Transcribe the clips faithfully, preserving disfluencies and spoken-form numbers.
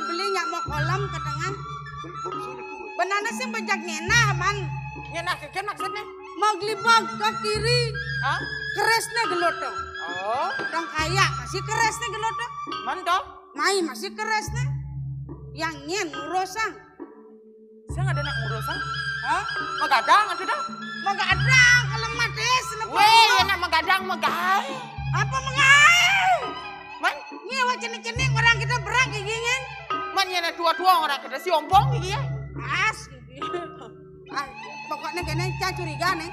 Beli nyak mau kolam ke tengah. Benana sih bejak ngenah, Man. Ngenah ke kene maksudnya? Mau gelibag ke kiri. Hah? Keresne geloto. Oh. Dong kaya masih keresne geloto. Man dong? Mai masih keresne. Yang nyen ngurusang. Saya nggak ada nak ngurusang. Hah? Magadang atuh dah. Magadang kalau mah des. Weh, ya nak magadang magae. Apa magae? Man? Nyewa cenik-cenik orang kita berak giginya. Man, ya nak tua-tua orang kita si ompong gigi ya. As gigi. Ah, pokoknya kena curiga nih.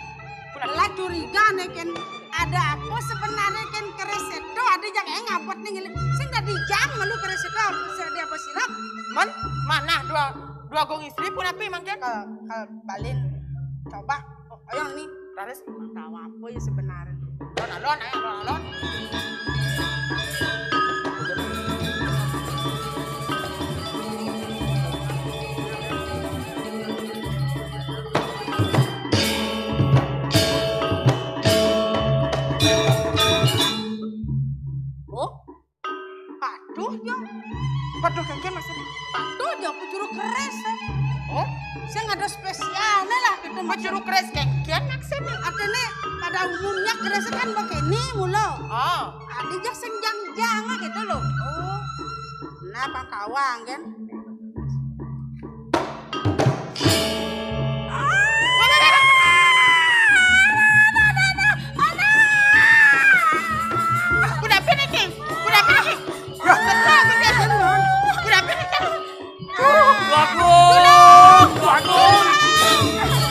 Lah curiga nih kan ada apa sebenarnya kan kereseto ada yang eh ngabot nih ngiling. Sing tadi jam malu kereseto sing ada apa sirap. Man, mana dua dua gong istri pun api mangke? Kalau kalau balin coba oh, ayo nih. Raris tahu apa ya sebenarnya. Alon, alon, ayo alon, alon. Oh, paduh ya. Paduh kengken maksudnya? Paduh ya, pecuru keres. Oh? Saya nggak ada spesialnya lah gitu. Pecuru keres kengken maksudnya? Artinya pada umumnya keres kan begini mulu. Oh. Ada aja senjang-jang gitu loh. Oh. Nah, Pak Kawang kan. Udah apa nih? Udah apa nih? Udah apa nih? Bagus. Bagus.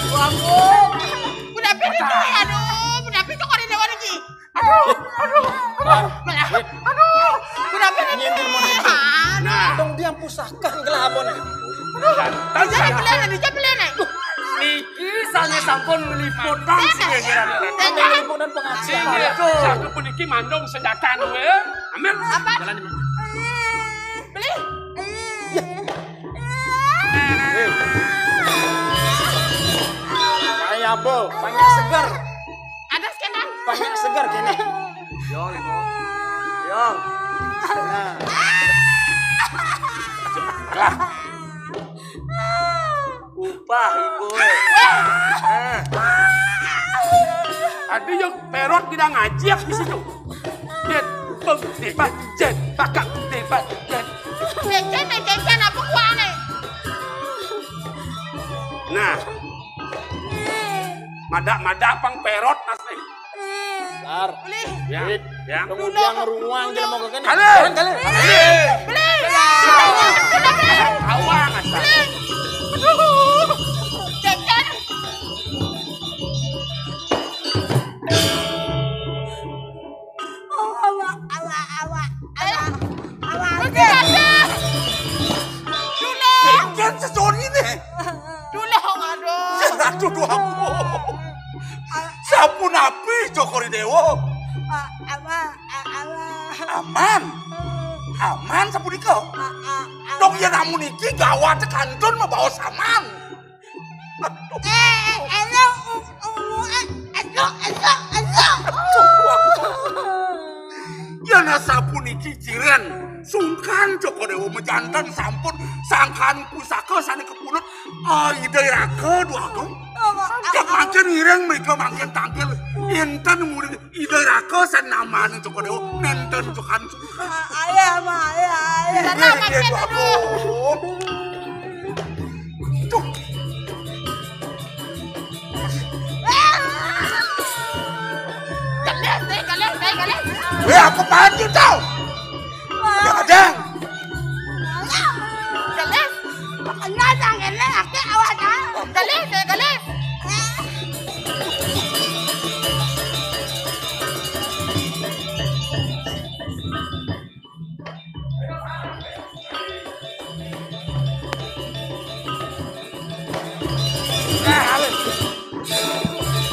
Bagus. Udah apa nih? Aduh, udah apa nih? Kok ada lagi? Aduh, aduh, aduh, aduh, aduh, kenapa ini? Nah, dong dia pusaka gelah abon. Jangan beli nih, jangan beli nih. Niki saya sampun meliput dan segegeran. Meliput dan pengajian. Satu puniki mandong senjata we. Ambil. Apa? Jalan. Beli. Kayak apa? Banyak segar. Ada skenan. Banyak segar kene. Yo, Ibu. Yo. Nah. Lah. Upah, Ibu. Nah. Ada yang perot tidak ngajak di situ. Jet, pem, debat, jet, pakak, debat, jet. Jet, jet, jet, jet, apa kuane? Nah. Madak-madak pang perot nas nih. Lar. Beli. Ya. Ya. Kemudian ngerunguang jelema kene. Kale. Kale. Beli. Beli. Awang asal. Beli. Aduh. Jajan. Awa, awa, awa, awa, awa. Aduh, aduh. Dulung. Kan sesoni nih. Dulung, aduh. Aduh, dua. Sapunapi Cokor I Dewa? Aman, aman. Aman sapunika. Dong yen amun iki gawat kantun mabaos aman. Eh, elo, ungu, eh, elo, elo, elo. Yen sapuniki jiren, sungkan Cokor I Dewa majanten sampun sangkan pusaka sane kapunut. Ah, Ida Raka Dwagung. Cek mangkin ngiring mrika mangkin tangkil. Enten murid Ida Raka sane namane Cokor I Dewa nenten cekan suka. Ayah, ma, ayah, ayah. Iya, iya, Dwagung. Tuh. Kalih, kalih, kalih. Eh, aku maju tau. Kadang-kadang. Kalih. Makanya jangan kene aku awak dah. Kalih, kalih.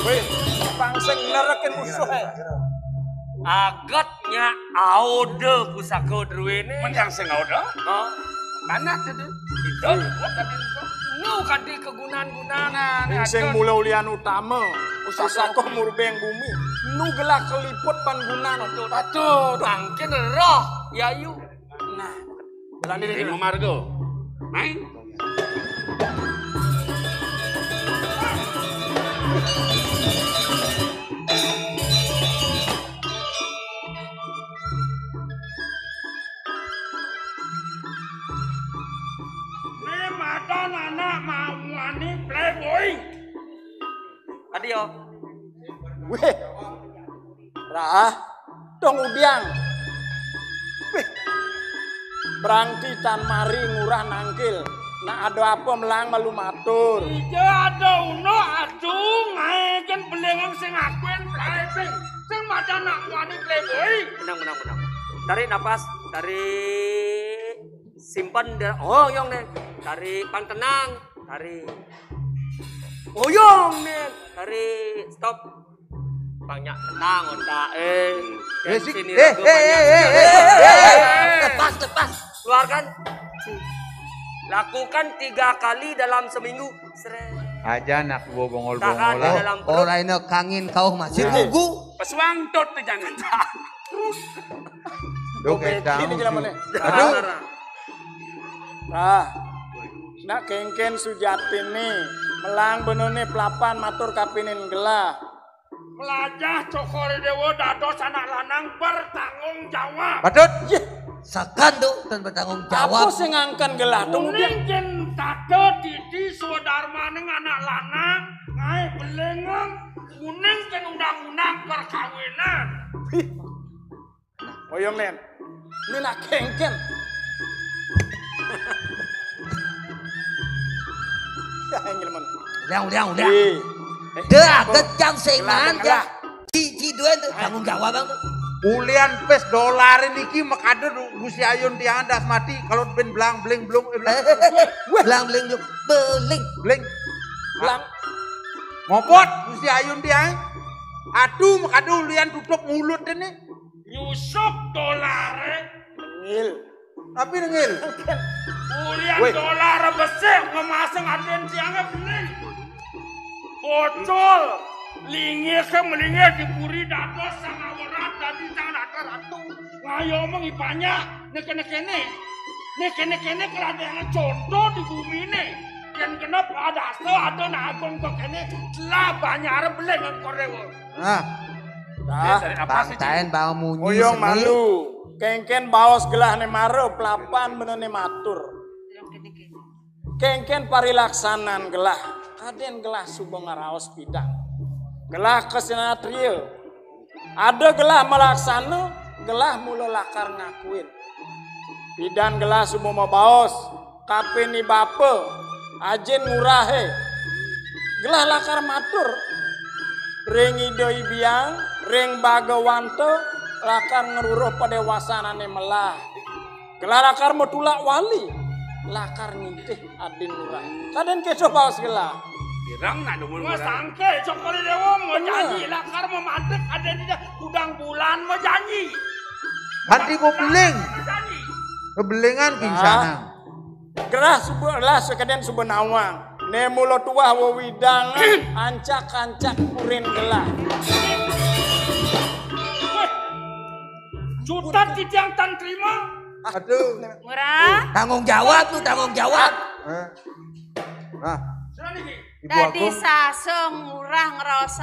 Wih, pang sing nerekin musuh e. Agetnya aude pusaka druwene. Men yang sing aude? Hah? Mana tuh? Itu. Nu kadi kegunaan-gunaan. Ning sing mula ulian utama, pusaka murbeng bumi. Nu gelah keliput pan gunaan. Patut. Patut. Bangkin roh, yayu. Nah. Lani Bima Marga. Main. Ini mata anak mamuani playboy. Tadi yo. Weh. Rah, dong udiang. Weh. Berangti tan mari ngurah nangkil. Nak ada apa melang malu matur. Ija ada uno aduh ngaekin belengang sing akuen playboy. Sing mata anak muani playboy. Menang, menang, menang. Tarik napas, tarik simpan. Oh, yong nih. Tarik pang tenang, tarik. Oh, yong nih. Tarik stop. Banyak tenang otak eh. Eh, sini eh, eh, eh, eh, eh, eh, eh. Lepas, lepas. Keluarkan. Lakukan tiga kali dalam seminggu. Seret. Aja anak gua bongol-bongol. Tahan di dalam perut. Ora ino kangin kau masih gugu. Pesuang tot tuh jangan. Terus. Duh, kayak ini gila mana? Aduh. Ah. Nak kengken sujatine melang benone pelapan matur kapinin gelah. Melajah Cokor Dewa dados anak lanang bertanggung jawab. Patut. Sakan tuh dan bertanggung jawab. Apa sing ngangken gelah tuh? Kuning jen tata titi swadarmaning anak lanang ngae belengeng kuning jen undang-undang perkawinan. Oyong nen. Ini nak kengken. Ya, yang gila mana? Udah, udah, udah. Dah, gejang sengan ya. Ci, ci dua tuh tanggung jawab bang tuh. Ulian pes dolar niki makade Gusti Ayun tiang das mati kalau ben belang beling belum eh, belang. Belang beling belum beling. Beling. Belang. Mopot Gusti Ayun tiang. Aduh makade ulian tutup mulut ini. Nyusuk dolare. Ngil. Tapi ngil. Ulian dolar besik ngemasang aden tiangnya bening. Bocol. Linggih ke melinggih diburi dados sang awerat dadi sang ratu-ratu. Ngayo omong ipanya. Nekene-kene. Nekene-kene kalau ada yang contoh di bumi ini. Yang kena pada asal ada nagon kok kene. Telah banyak beling yang korewo. Nah. Nah, bangtain bawa munyi. Oyong malu. Kengken baos gelah ne maro pelapan benene matur. Kengken parilaksanan gelah. Aden gelah suba ngaraos pidan. Gelah kesenatria. Ada gelah malaksana, gelah mula lakar ngakuin. Pidan gelah suba mabaos, kapini bapa, ajin ngurahe. Gelah lakar matur, ring Ida Ibiang, ring Bagawanta, lakar ngruruh padewasanane melah. Gelah lakar matulak wali, lakar ngintih adin lurah. Kaden keso baos gelah. Pirang nak dumun. Sangke Cokor Dewa mau janji, lakar memadek ada di kudang bulan mau janji. Kanti mau beling. Belingan pingsan. Gelah suba, lah sekeden suba nawang. Ne mula tuah wewidangan ancak-ancak kurin gelah. Juta titiang tan terima. Aduh. Murah. Tanggung jawab tuh, tanggung jawab. Nah. Tadi sasong murah ngeraos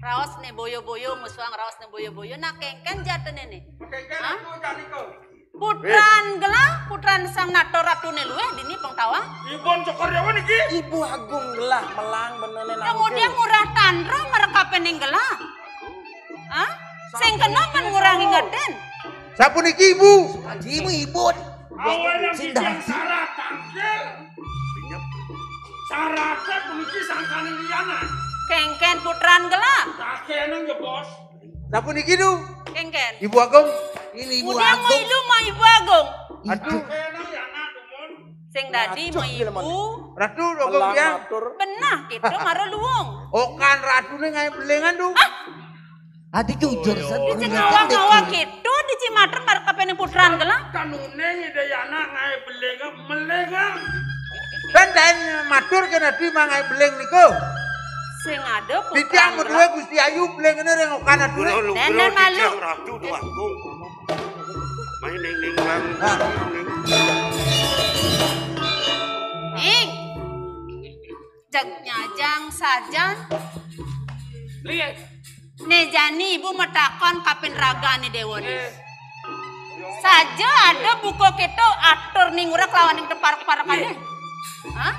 raos ne boyo-boyo, musuang raos ne boyo-boyo. Nah, kengken jatene ne. Kengken aku jani kau. Putran gelah, putran sang nato ratune luweh dini pengtawang. Ibun Cokor Dewa niki. Ibu Agung gelah melang benene nangkil. Kemudian murah tandro merekapening gelah. Hah? Sing kena men ngurang ingetin. Sapuniki ibu? Ibu, ibu. Awal yang sing tangkil. Syaratnya puniki sangkane liana. Kengken putran gelah. Kakene nggih, Bos. Sapuniki, Du? Kengken. Ibu Agung. Ini Ibu Agung. Ilu mah Ibu Agung. Aduh. Sing dadi mah Ibu. Ratu Agung ya. Benah kita mara luwung. Okan ratune ngae belengan, Du. Adi jujur sen. Dicik ngawa-ngawa kita dicik matur mara kapene putran gelah. Kanune ngidayana ngae belengan, melengan. Dan dan matur kena di mangai beleng niku. Sing ada putran. Titiang kedua Gusti Ayu belengene ring okan atur. Nenen malu. Ratu Agung. Main ning ning bang. Nah. Cek nyajang sajan. Lihat. Né jani ibu matakon kapin ragané déwa né. Saja ada buka kéto atur ning ora kelawan ning tepar-parekané. Hah?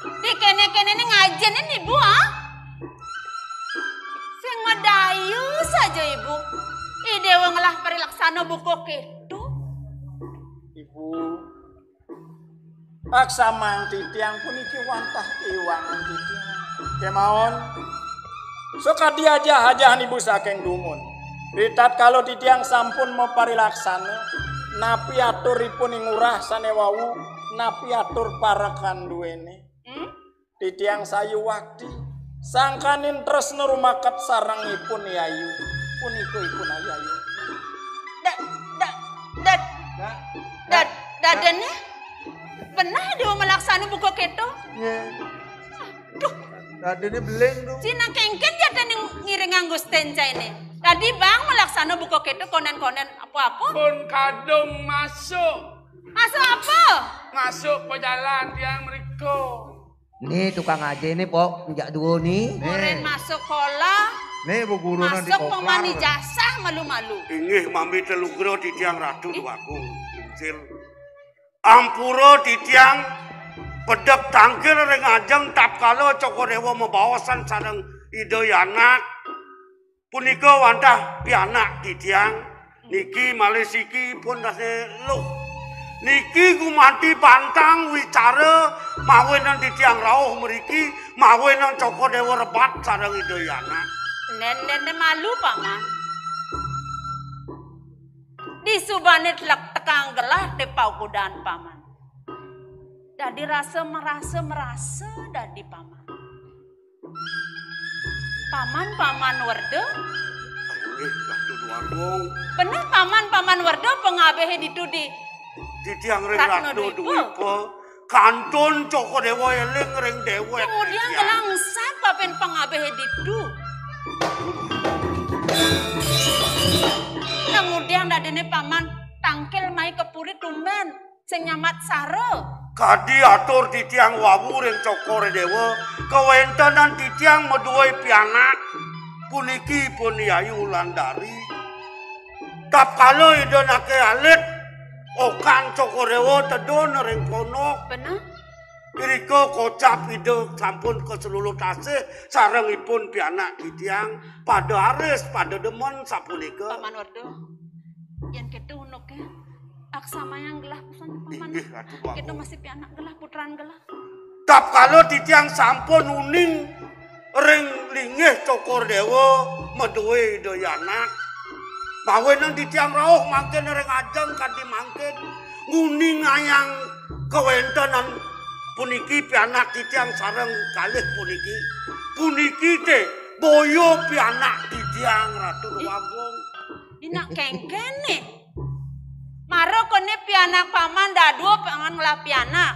Di kéné-kéné né ngajén ibu, ah? Sing madayu saja ibu. I déwa ngelah parilaksana buka kéto. Ibu, aksamang titiang puniki wantah iwangan titiang. Kémaon, sakadi ajah-ajah ibu saking dumun. Ritatkala titiang sampun maparilaksana, napi aturipun ing urah sané wau, napi atur parekan duéné. Hmm? Titiang sayuwakti, sangkaning tresna rumaket sareng ipun yayu. Punika ipun yayu. Da, da, da, da, dadéné? Beneh déwa malaksana buka kéto? Nggih. Duh. Dadéné beling, duh. Cina kéngkén jadéné ngiring nganggo stenca ini. Dadi bang malaksana buka kéto konen-konen apa-apa? Pun kadung masuk. Masuk apa? Masuk pejalan tiang mriko. Nih tukang ajé nih, Pok, njak dua nih. Murid masuk sekolah. Nih, bu guru nanti masuk koplar. Pemani jasah malu-malu. Inggih, mami telugra titiang Ratu Ih. Déwagung. Injil. Ampura titiang pedek tangkil ring ajeng tatkala Cokor Déwa mabaosan sareng Ida Yanak. Punika wantah pianak titiang. Niki malih siki pun tasih luh. Niki gumanti bantang wicara mawinan titiang rauh mriki, mawinan Cokor Déwa rebat sareng Ida Yanak. Nénéné malu, Paman. Disubané telek tekang gelah di paukudan, Paman. Dadi rasa merasa, merasa dadi, Paman. Paman, Paman Werda? Inggih, Ratu Déwagung. Beneh Paman, Paman Werda pangabihé ditu di titiang ring Ratna Ratna Dwipa. Dwipa. Kantun Cokor Déwa éling ring déwék. Kemudian titiang. Gelah ngelah kapin pangabihé ditu. Kemudian dadéné Paman tangkil mai ka puri tumbén. Sing nyambat sara. Kadi atur titiang wau ring Cokor Déwa, kawéntenan titiang madué pianak, puniki pun Yayu Wulandari. Tatkala Ida naké alit, okan Cokor Déwa tedun ring pondok. Beneh. Irika kocap Ida sampun kaseluluh tasih sareng ipun pianak titiang, pada aris, pada demen sapunika. Paman Werda, yén kéto unuké, aksamayang gelah pesan Paman. Inggih, Ratu Déwagung. Kéto masih pianak gelah, putran gelah. Tatkala titiang sampun uning ring linggih Cokor Déwa madué Ida Yanak. Mawinan titiang rauh mangkin ring ajeng kadi mangkin nguningayang kawéntenan puniki pianak titiang sareng kalih puniki. Puniki té boya pianak titiang Ratu Ih. Déwagung. Inak kéngkéné. Mara koné pianak Paman dadua Paman ngelah pianak.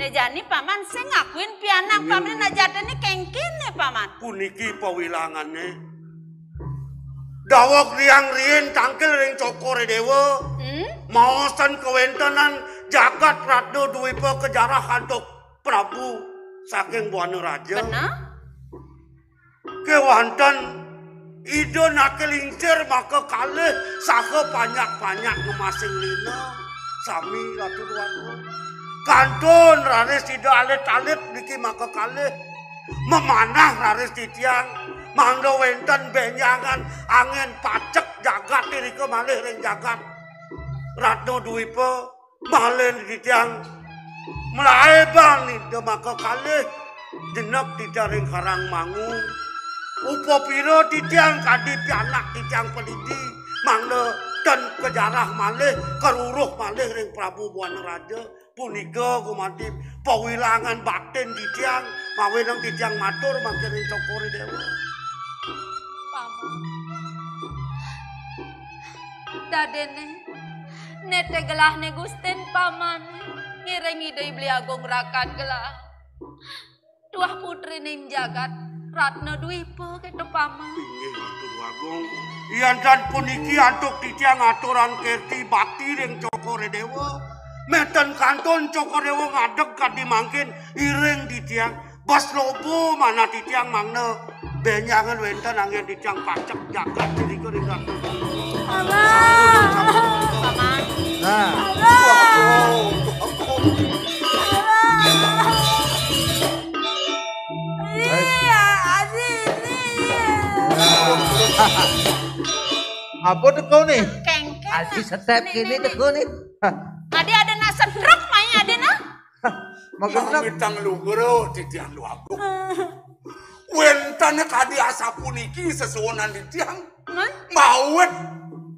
Né jani Paman sing ngakuin pianak Paman nak jadiné kéngkéné Paman. Puniki pawilangané. Daweg riang riin tangkil ring Cokor Déwa. Hmm? Maosan kawéntenan jagat Ratna Dwipa kajarah antuk Prabu saking Buana Raja. Beneh? Kéwanten Ida naké lingsir maka kalih saha panjak-panjak ngemasing lina. Sami Ratu Déwagung. Kantun raris Ida alit-alit niki maka kalih. Mamanah raris titiang mangda wénten bénjangan anggén pacek jagat irika malih ring jagat Ratna Dwipa. Malih titiang mlaibang Ida maka kalih jenek titiang ring Karang Mangu. Upapira titiang kadi pianak titiang padidi mangda ten kajarah malih, karuruh malih ring Prabu Buana Raja. Punika gumanti pawilangan batin titiang, mawinan titiang matur mangkin ring Cokor Déwa. Paman. Dadéné, né té gelahné Gustin Paman, ngiring Ida I Beli Agung Rakat gelah. Tuah putriné ing jagat, Ratna Dwipa kéto Paman. Inggih, Ratu Déwagung. Yan tan puniki antuk titiang aturang kerti bakti ring Cokor Déwa. Meten kantun Cokor Dewa ngadeg kadi mangkin, iring titiang. Bas loba manah titiang mangda benjangan wenten anggen titiang pacek jagat diri kering kantun. Abah. Paman. Nah. Abah. Abah. Iya, Aji, ini. Apa tuh kau nih? Kengken. Aji setep kini tuh kau nih. Adi ada nak stroke mai ada nak. Maksudnya mitang lugro titiang Dwagung. Wenten kadi asapuniki sesuunan titiang. Hah? Mawit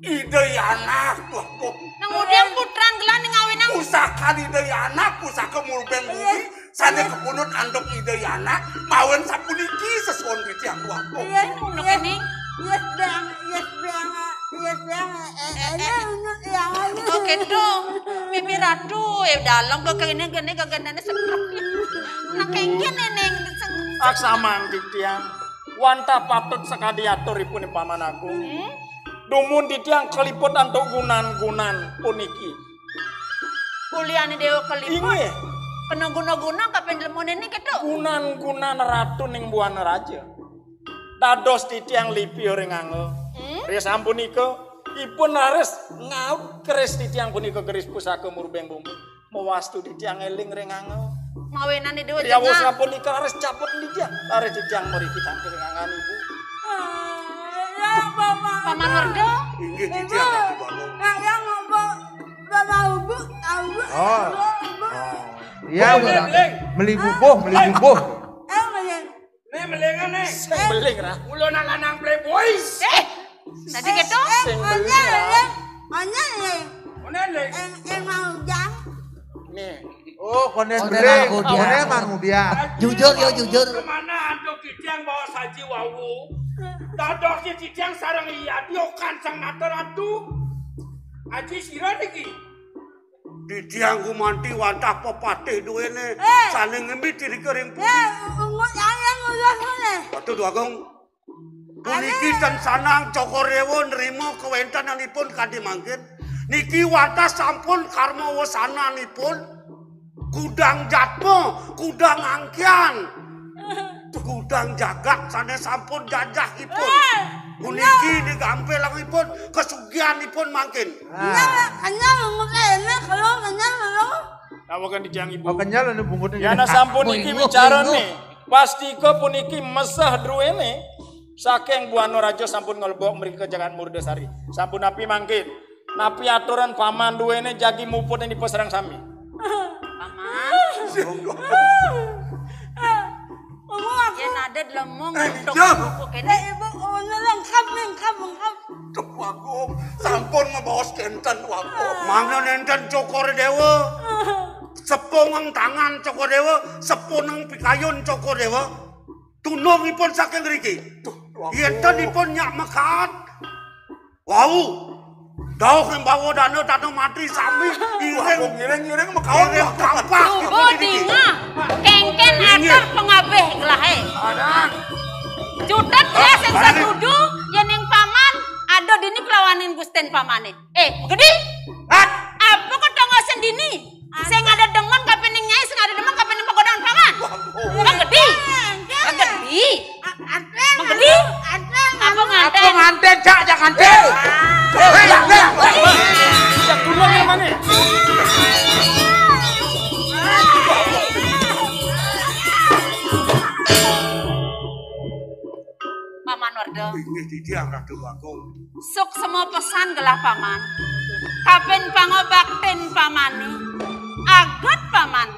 Ida Yana Dwagung. Nang udiang putran gelah ning awinang. Pusaka Ida Yana, pusaka murbeng bumi. Sane kapundhut antuk Ida Yana, mawen sapuniki sesuun titiang Dwagung. Iya, ngono kene. Yes, Bang. Yes, Bang. Yes, Bang. Eh, eh, eh, unut yang anu. Oke, dong. Mimi Ratu, eh, dalam ke kene, kene, kene, kene, setruk. Nah, kengken, Neneng. Aksamang titiang. Wantah patut sakadi aturipun Paman Agung. Hmm? Dumun titiang kaliput antuk gunan-gunan puniki. Kuliane Dewa Keliput. Inggih. Kena guna-guna kapan lemonene ketok. Gunan-gunan ratu ning Buana Raja. Dados titiang lipi ring angel. Hmm? Ri sampunika, ipun raris ngaut keris titiang punika keris pusaka murbeng bumi. Mawastu titiang eling ring angel. Mawenane Dewa Riyawu jengah. Sampunika raris cabut titiang. Raris titiang mriki tangkil ring angan ibu. Ah, ya, Bapak. Paman Werda. Inggih titiang Ratu Balong. Nak yang ngomong. Bapak, Ibu, Ibu, Oh. Ibu, Ibu. Oh. Iya, Beli, Bang. Beli. Meli bubuh, meli bubuh. Eh, meli. Nih, melingan nih. Sing beling, Ra. Mula nak lanang playboy. Eh, tadi gitu? Eh, sing beling, Ra. Mana, Leng? Mana, Leng? Eh, eh, mau jang. Nih. Oh, konden beling. Konden beling. Konden mangudian. Jujur, yo, jujur. Kemana antuk titiang bawa saji wawu? Dados titiang sareng iya diokan sang nata ratu. Aji sira niki. Titiang gumanti wantah pepatih duene. Eh. Sane ngembi tirika ring puri. Eh, ungut ayang ulah sone. Ratu Dwagung. Puniki ten sanang Cokor Dewa nrima kawentenanipun kadi mangkin. Niki wantah sampun karma wesananipun. Kudang jatma, kudang angkian. Kudang jagat sane sampun jajahipun. Eh, puniki nigampilangipun kesugihanipun mangkin. Kenyal, kenyal, mengkene, kalau kenyal, kalau. Tawakan di tiang ibu. Oh, kenyal anu bungut ini. Yana sampun iki bicara nih. Pastika puniki mesah druene saking Buana Raja sampun nglebok mriki ka jagat Murdasari. Sampun napi mangkin? Napi aturan paman duene jagi muput ing dipasarang sami. Paman. Yen ada delemong, eh, ngetuk iya. Buku kene. Eh, ibu, oh, lengkap, lengkap, lengkap. Duh, Wagung, sampun ngebaos kenten, Wagung. Mangda nenten Cokor Dewa. Sepungeng tangan Cokor Dewa, sepuneng pikayun Cokor Dewa. Tunungipun saking riki. Duh, Wagung. Yen ten ipun nyak mekat. Wau. Dauh ing bawa dana dana matri sami iring. Iring-iring mekaon iring tampak. Tuhu dingah. Kengken atur pengabeh gelahe. Ada. Cutet ya sing setuju yen ing paman ada dini kelawanin gusten pamane. Eh, gede. Hat. Apa kok tongo sendini? Sing ada demen kapining nyai, sing ada demen kapining pagodan paman. Waduh. Kan gede. Kan gede. Mang gede. Apa nganten? Apa nganten, cak, cak nganten. Hei, hei, hei. Cak tulung yang mana? Paman Werda. Inggih titiang Ratu Bagong. Suksma pesan gelah paman. Kapin pangobaktin pamane. Aget paman.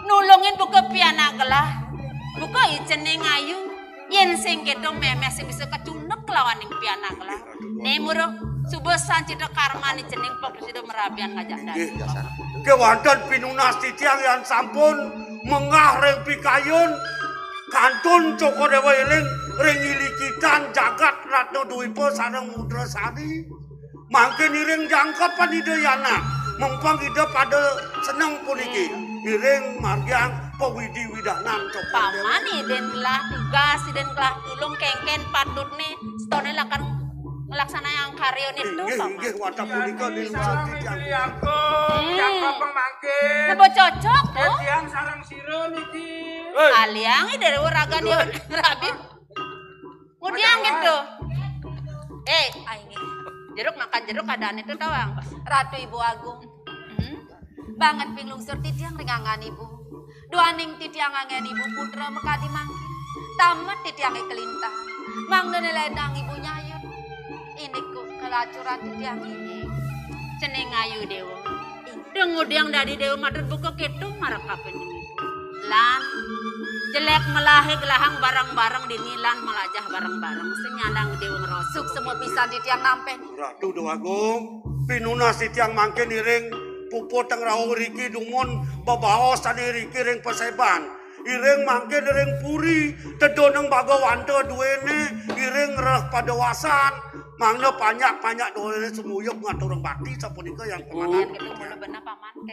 Nulungin buka pianak gelah. Buka icening ayu. Yen sing keto memeh sing bisa kecunduk kelawaning pianak gelah. Ne muruk suba sancita karmane cening pok sida merabian ngajak dadi. Kewanten pinunas titiang yang sampun menggah ring pikayun kantun Cokor Dewa eling ring ilikitan jagat Ratna Dwipa sareng Mudrasari. Mangkin iring jangkepan Ida Yana, mempeng Ida pada seneng puniki. Hmm. Iring margiang pawidi-widanan Cokor Dewa. Paman iden gelah tugas, iden gelah tulung kengken patutne, setone lakar nglaksanayang karya nipun, inggih, Paman. Inggih, wantah punika. Iya, lingsir titiang. Yang kapeng mangkin. Napa cocok to? Tiang sareng sira niki. Aliang i dhewe ragan ya rabi. Ngudiang gitu. Eh, aing jeruk makan jeruk keadaan itu tawang. Ratu Ibu Agung. Hmm? Banget ping lungsur titiang ring anggan Ibu. Duaning titiang anggen Ibu putra makadi mangkin. Tamet titiang i kelintang. Mangdene ledang Ibu nyayut. Ini ku kelacuran titiang ini. Cening ayu dewa. Deng ngudiang dadi dewa matur buka ketung marep kapining Ibu. Lan jelek melahe gelahang bareng-bareng dini lan melajah bareng-bareng senyandang dewa ngerosok. Suksema pisan titiang nampen. Ratu Dewa Agung, pinunas titiang mangkin iring puput teng rauh riki dumun bebaos tadi riki ring paseban. Iring mangkin iring puri, tedoneng bagawanta duene, iring reh padawasan, mangda panjak-panjak duene sumuyug ngaturang bakti sapunika yang pematan.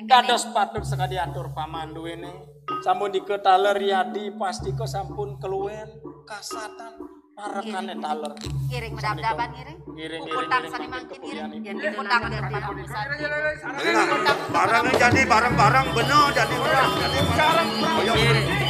Dados patut sekadi atur paman duene. Sampun dika taler riyadi pastika sampun keluwen kasatan parekane taler. Ngiring medabdaban ngiring. Ngiring, ngiring, puputang ngiring, sane mangkin ngiring. Yen kita puputang nang nang nang nang. Nah, barang jadi barang-barang bener jadi murah, jadi murah. Ayo. Ngiring.